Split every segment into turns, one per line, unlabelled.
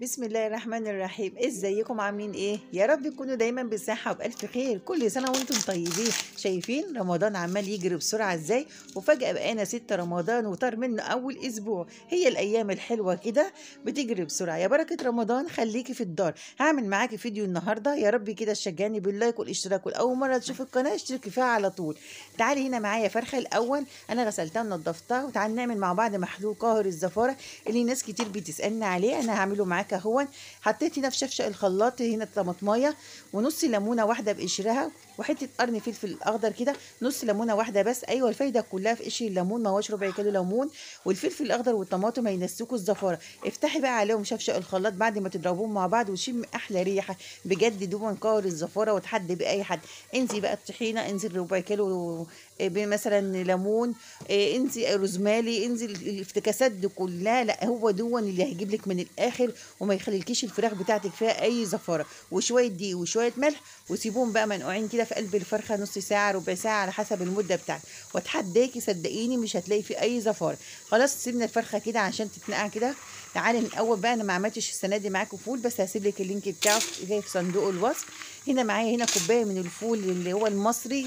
بسم الله الرحمن الرحيم. ازيكم عاملين ايه؟ يا رب تكونوا دايما بصحة وبالف خير. كل سنة وانتم طيبين. شايفين رمضان عمال يجري بسرعة ازاي، وفجاة بقينا 6 رمضان وطار منه اول اسبوع. هي الايام الحلوة كده بتجري بسرعة. يا بركة رمضان خليكي في الدار. هعمل معاكي فيديو النهارده، يا رب كده تشجعني بال like والاشتراك، والاول مرة تشوف القناة اشتركي فيها على طول. تعالي هنا معايا فرخة الاول انا غسلتها ونضفتها، وتعالي نعمل مع بعض محلول قاهر الزفاره اللي ناس كتير بتسالني عليه. انا هعمله معاك اهو. حطيت هنا في شفشق الخلاط هنا طماطمايه ونص ليمونه واحدة بقشرها وحتة قرن فلفل اخضر كده، نص ليمونه واحدة بس. ايوه الفايدة كلها في قشر الليمون، ما هوش ربع كيلو ليمون، والفلفل الاخضر والطماطم هينسوكوا الزفاره. افتحي بقى عليهم شفشق الخلاط بعد ما تضربوهم مع بعض وشم احلى ريحه بجد. دون قاهر الزفاره وتحد باي حد. انزي بقى الطحينه، انزل ربع كيلو مثلا ليمون، انزي روزماري، انزل الافتكاسات دي كلها. لا هو دون اللي هيجيب لك من الاخر وما يخليلكيش الفراخ بتاعتك فيها اي زفاره. وشوية دقيق وشوية ملح، وسيبوهم بقى منقوعين كده في قلب الفرخه نص ساعة ربع ساعة على حسب المدة بتاعتك. واتحداكي صدقيني مش هتلاقي فيه اي زفاره. خلاص سيبنا الفرخه كده عشان تتنقع كده. تعالي من الاول بقى، انا ما عملتش السنة دي معاكم فول، بس هسيب لك ال link بتاعه في صندوق الوصف. هنا معايا هنا كوباية من الفول اللي هو المصري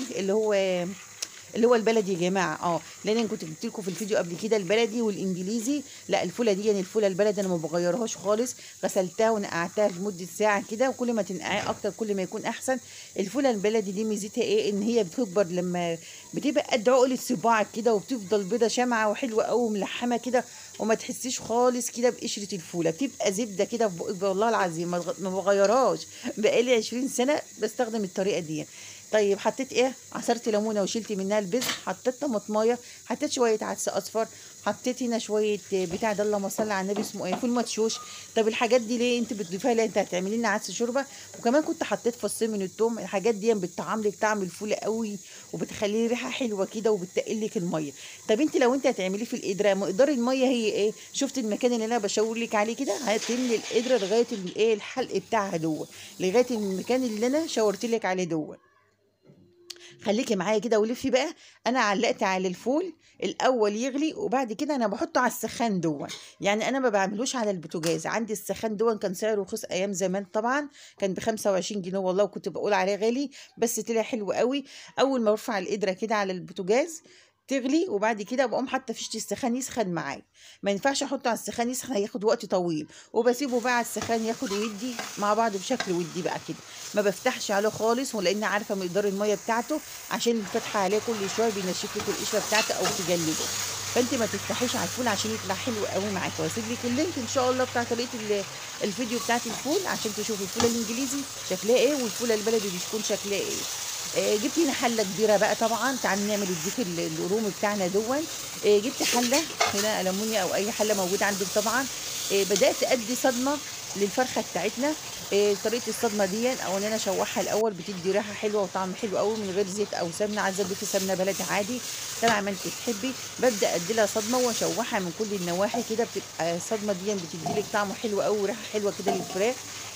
اللي هو البلدي يا جماعة. لان انا كنت جبت لكم في الفيديو قبل كده البلدي والانجليزي. لا الفوله دي يعني الفوله البلدي انا ما بغيرهاش خالص، غسلتها ونقعتها لمدة ساعة كده، وكل ما تنقعيها اكتر كل ما يكون احسن. الفوله البلدي دي ميزتها ايه؟ ان هي بتكبر لما بتبقى قد عقله صباعك كده، وبتفضل بيضة شمعة وحلوه قوي وملحمه كده، وما تحسيش خالص كده بقشره الفوله، بتبقى زبدة كده في بقك والله العظيم. ما بغيرهاش، بقالي 20 سنة بستخدم الطريقة دي. طيب حطيت ايه؟ عصرت ليمونه وشلت منها البذر، حطيت طماطمايه، حطيت شوية عدس اصفر، حطيت هنا شوية بتاع ده اللهم صل على النبي اسمه ايه، فول مدشوش. طب الحاجات دي ليه انت بتضيفيها؟ ليه انت هتعملي لنا عدس شوربة؟ وكمان كنت حطيت فصين من الثوم. الحاجات دي بتطعم لك طعم الفول قوي، وبتخليه ريحه حلوة كده، وبتقل لك المية. طب انت لو انت هتعمليه في القدرة، مقدار المية هي ايه؟ شفت المكان اللي انا بشاور لك عليه كده؟ هتملي القدرة لغاية الايه الحلق بتاعها دوت، لغاية المكان اللي انا شاورت لك عليه دوت. خليكي معايا كده ولفي بقى. انا علقت على الفول الاول يغلي، وبعد كده انا بحطه على السخان دون. يعني انا ما بعملوش على البوتاجاز. عندي السخان دون كان سعره رخيص ايام زمان طبعا، كان ب 25 جنيه والله، وكنت بقول عليه غالي بس طلع حلو قوي. اول ما برفع القدرة كده على البوتاجاز تغلي، وبعد كده بقوم حاطه فيشه السخان يسخن معايا. ما ينفعش احطه على السخان يسخن، هياخد وقت طويل، وبسيبه بقى على السخان ياخد ويدي مع بعض بشكل ودي بقى كده. ما بفتحش عليه خالص، ولان عارفه مقدار المية بتاعته، عشان الفتحة عليه كل شوية بينشف لك القشرة بتاعته او تجلده. فانت ما تفتحيش على الفول عشان يطلع حلو قوي معاك. واسيب لك ال link ان شاء الله بتاع طريقه الفيديو بتاعت الفول عشان تشوفي الفول الانجليزي شكلها ايه والفوله البلدي بتكون شكلها ايه. جبت هنا حله كبيرة بقى طبعا. تعالي نعمل الديك الرومي بتاعنا دون. جبت حله هنا ألمونيا او اي حله موجودة عندك طبعا. بدات ادي صدمة للفرخه بتاعتنا. طريقه الصدمة دي او ان انا اشوحها الاول، بتدي ريحه حلوة وطعم حلو قوي من غير زيت او سمنه. عايزه اضيفي سمنه بلدي عادي طبعا ما انت تحبي. ببدا ادي لها صدمة واشوحها من كل النواحي كده، بتبقى الصدمة دي بتدي لك طعم حلو قوي وريحه حلوة كده للفراخ.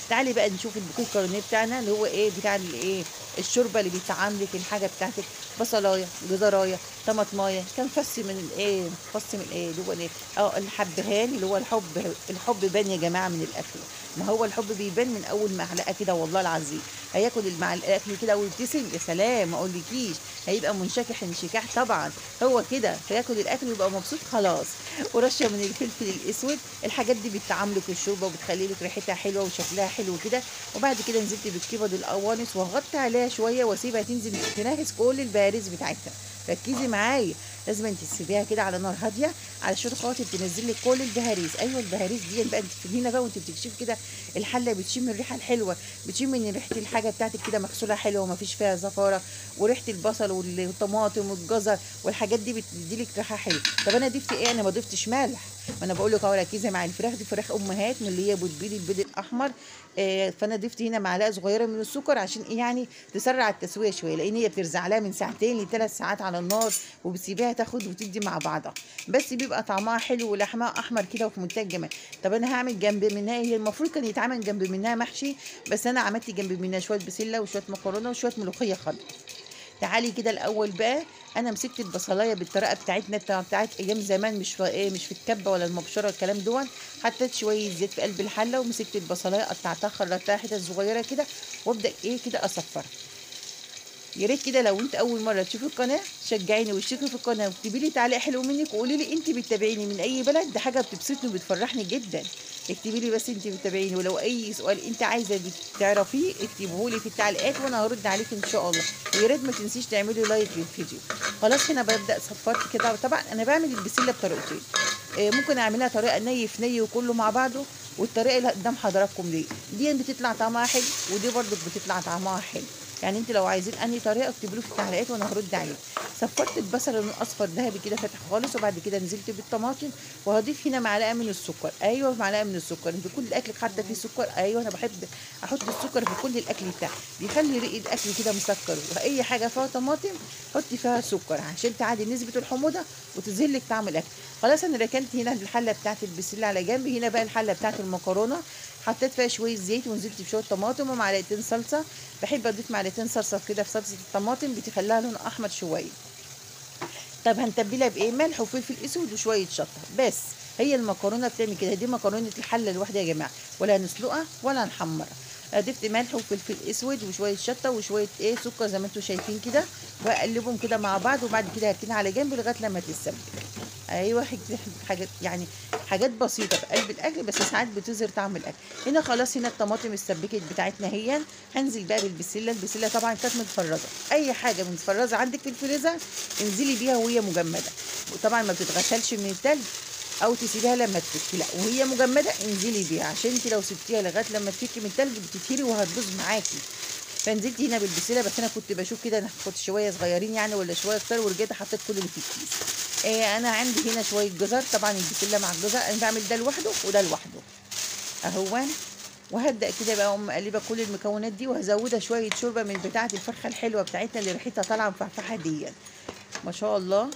تعالي بقى نشوف البوكيه الكارنيه بتاعنا اللي هو ايه بتاع الايه الشوربة اللي بيتعمل لك الحاجة بتاعتك. بصلايه، جزرايه، طماطمايه، كان فص من الايه، فص من الايه اللي هو ايه الحبهان اللي هو الحب. الحب بان يا جماعة من الاكل، ما هو الحب بيبان من اول معلقه كده والله العظيم. هياكل مع الاكل كده ويبتسم، يا سلام ما اقولكيش، هيبقى منشكح انشكاح طبعا. هو كده فياكل الاكل ويبقى مبسوط خلاص. ورشه من الفلفل الاسود. الحاجات دي بتعمل لك الشوربة وبتخلي لك ريحتها حلوة وشكلها حلو كده. وبعد كده نزلت بالكبد القوانص وغطت عليها شوية واسيبها تنزل تنهس كل البهاريز بتاعتها. ركزي معايا، لازم انت تسيبيها كده على نار هادية علشان خاطر تنزل لك كل البهاريز. ايوه البهاريز دي بقى انت هنا بقى وانت بتكشفي كده الحلة بتشم الريحة الحلوة، بتشم ان ريحه الحاجة بتاعتك كده مغسوله حلوة ومفيش فيها زفاره، وريحه البصل والطماطم والجزر والحاجات دي بتدي لك ريحه حلوة. طب انا ضفت ايه؟ انا ما ضفتش ملح. ما انا بقول لك اهو ركزي مع الفراخ دي، فراخ امهات من اللي هي بتبيض البيض الاحمر. فانا ضفت هنا معلقه صغيرة من السكر عشان ايه يعني تسرع التسوية شوية، لان هي بترزع لها من ساعتين لثلاث ساعات على النار، وبتسيبيها تاخد وتدي مع بعضها، بس بيبقى طعمها حلو ولحمها احمر كده وفي منتهى الجمال. طب انا هعمل جنب منها، هي المفروض كان يتعمل جنب منها محشي، بس انا عملت جنب منها شوية بسلة وشوية مكرونه وشوية ملوخية خضراء. تعالي كده الاول بقى انا مسكت البصلايه بالطريقة بتاعتنا بتاعت ايام زمان، مش في ايه، مش في الكبه ولا المبشره الكلام دون. حطيت شوية زيت في قلب الحلة ومسكت البصلايه قطعتها خرطتها حتت صغيرة كده، وابدا ايه كده اصفرها. يا ريت كده لو انت اول مرة تشوفي القناة شجعيني واشتركي في القناة واكتبي لي تعليق حلو منك، وقولي لي انت بتتابعيني من اي بلد، ده حاجة بتبسطني وبتفرحني جدا. اكتبي لي بس انت بتتابعيني، ولو اي سؤال انت عايزه تعرفيه اكتبه لي في التعليقات وانا هرد عليك ان شاء الله. ويا ريت ما تنسيش تعملي like للفيديو. خلاص هنا ببدا صفرت كده. طبعا انا بعمل البسله بطريقتين، ممكن اعملها طريقه ني في ني وكله مع بعضه، والطريقة اللي قدام حضراتكم دي بتطلع طعمها حلو، ودي برضو بتطلع طعمها حلو. يعني انت لو عايزين انهي طريقه اكتبوا لي في التعليقات وانا هرد عليك. صفرت البصل اللون اصفر ذهبي كده فاتح خالص، وبعد كده نزلت بالطماطم، وهضيف هنا معلقه من السكر. ايوه معلقه من السكر، انت كل اكلك حاطه فيه سكر. ايوه انا بحب احط السكر في كل الاكل بتاعي، بيخلي ريق الاكل كده مسكر. واي حاجة فيها طماطم حطي فيها سكر عشان تعادل نسبه الحموضة وتظهر لك طعم الاكل. خلاص انا ركنت هنا الحلة بتاعت البسله على جنب. هنا بقى الحلة بتاعت المكرونه، حطيت فيها شوية زيت ونزلت بشوية طماطم ومعلقتين صلصه. بحب اضيف معلقتين صلصه كده في صلصه الطماطم، بتخليها لون احمر شوية. طب هنتبلها بايه؟ ملح وفلفل اسود وشوية شطه بس. هي المكرونه بتعمل كده، دي مكرونه الحلة الواحدة يا جماعة، ولا هنسلقها ولا هنحمرها. ضفت ملح وفلفل اسود وشوية شطه وشوية ايه سكر زي ما انتم شايفين كده، واقلبهم كده مع بعض، وبعد كده هركنها على جنب لغاية لما تتسبك. ايوه حاجات يعني حاجات بسيطة في قلب الاكل، بس ساعات بتظهر طعم الاكل. هنا خلاص هنا الطماطم اتسبكت بتاعتنا هي. هنزل بقى بالبسله. البسله طبعا كانت متفرزه، اي حاجة متفرزه عندك في الفريزر انزلي بيها وهي مجمده، وطبعا ما بتتغسلش من التلج او تسيبيها لما تفك، لا وهي مجمده انزلي بيها، عشان انت لو سبتيها لغاية لما تفك من التلج بتتهري وهتبوظ معاكي. فنزلت هنا بالبسله، بس انا كنت بشوف كده انا كنت شوية صغيرين يعني ولا شوية اكتر، ورجعت حطيت كل اللي في الكيس. انا عندي هنا شوية جزر، طبعا البسله مع الجزر انا بعمل ده لوحده وده لوحده اهو. وهبدا كده بقى اقوم مقلبه كل المكونات دي، وهزودها شوية شوربة من بتاعه الفرخه الحلوة بتاعتنا اللي ريحتها طالعه مفحفحه دي، ما شاء الله،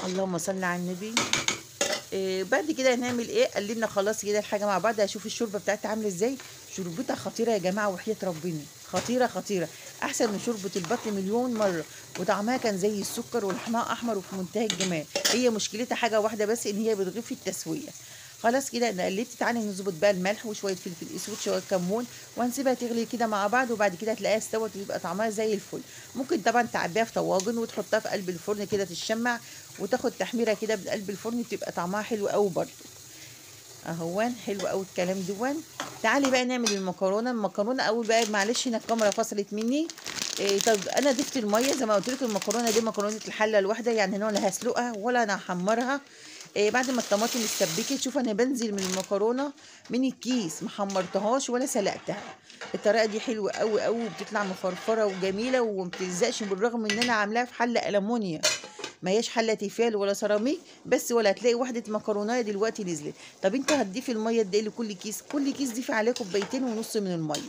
اللهم صل على النبي. بعد كده هنعمل ايه؟ قلبنا خلاص كده الحاجة مع بعض. هشوف الشوربة بتاعتها عامله ازاي. شوربتها خطيرة يا جماعة وحياه ربنا، خطيرة خطيرة، احسن من شوربة البط مليون مرة، وطعمها كان زي السكر ولحمها احمر وفي منتهى الجمال. هي مشكلتها حاجة واحدة بس، ان هي بتغيب في التسوية. خلاص كده انا قلبت. تعالي نظبط بقى الملح وشوية فلفل اسود شوية كمون، وهنسيبها تغلي كده مع بعض، وبعد كده هتلاقيها استوت ويبقى طعمها زي الفل. ممكن طبعا تعبيها في طواجن وتحطها في قلب الفرن كده تتشمع وتاخد تحميره كده بقلب الفرن، بتبقى طعمها حلو قوي برده. اهوان حلو قوي الكلام دون. تعالي بقى نعمل المكرونه. المكرونه اول بقى معلش هنا الكاميرا فصلت مني. طب انا ضفت المية زي ما قلت لكم. المكرونه دي مكرونه الحلة الواحدة، يعني انا ولا هسلقها ولا انا هحمرها. بعد ما الطماطم اتسبكت، شوف انا بنزل من المكرونه من الكيس، ما حمرتهاش ولا سلقتها. الطريقة دي حلوة قوي قوي، وبتطلع مفرفره وجميلة وما بتلزقش، بالرغم ان انا عاملاها في حله المونيا، ما هياش حله تيفال ولا سيراميك بس، ولا هتلاقي وحده مكرونه دلوقتي نزلت. طب انت هتضيفي المية قد ايه لكل كيس؟ كل كيس ضيفي عليه 2.5 كوباية من المية.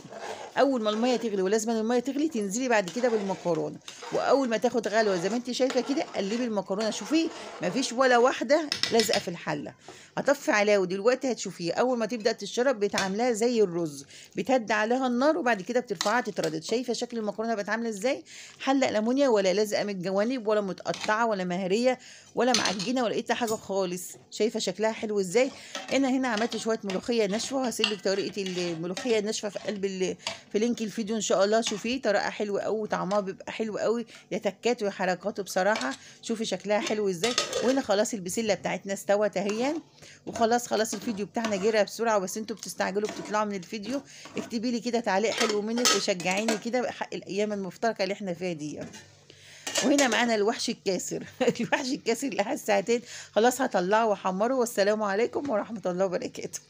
اول ما المية تغلي، ولازم المية تغلي، تنزلي بعد كده بالمكرونه، واول ما تاخد غلوه زي ما انت شايفه كده قلبي المكرونه. شوفي مفيش ولا واحدة لازقه في الحلة. هطفي عليها ودلوقتي هتشوفيه اول ما تبدا تشرب بتعملها زي الرز، بتهدي عليها النار وبعد كده بترفعها تتردد. شايفه شكل المكرونه بقت عامله ازاي؟ حله المونيا، ولا لازقه من الجوانب ولا متقطعه ولا مهريه ولا معجنه ولا اي حاجة خالص. شايفه شكلها حلو ازاي؟ انا هنا عملت شوية ملوخية ناشفة، هسيب لك طريقه الملوخية الناشفه في قلب في link الفيديو ان شاء الله. شوفيه طريقه حلوة قوي وطعمها بيبقى حلو قوي، يا تكات ويا حركاته بصراحة. شوفي شكلها حلو ازاي. وهنا خلاص البسله بتاعتنا استوت اهي، وخلاص خلاص الفيديو بتاعنا جرى بسرعة، بس انتوا بتستعجلوا بتطلعوا من الفيديو. اكتبي لي كده تعليق حلو منك وشجعيني كده بحق الايام المفترقه اللي احنا فيها دي. وهنا معانا الوحش الكاسر الوحش الكاسر اللي ساعتين خلاص هطلعه واحمره. والسلام عليكم ورحمة الله وبركاته.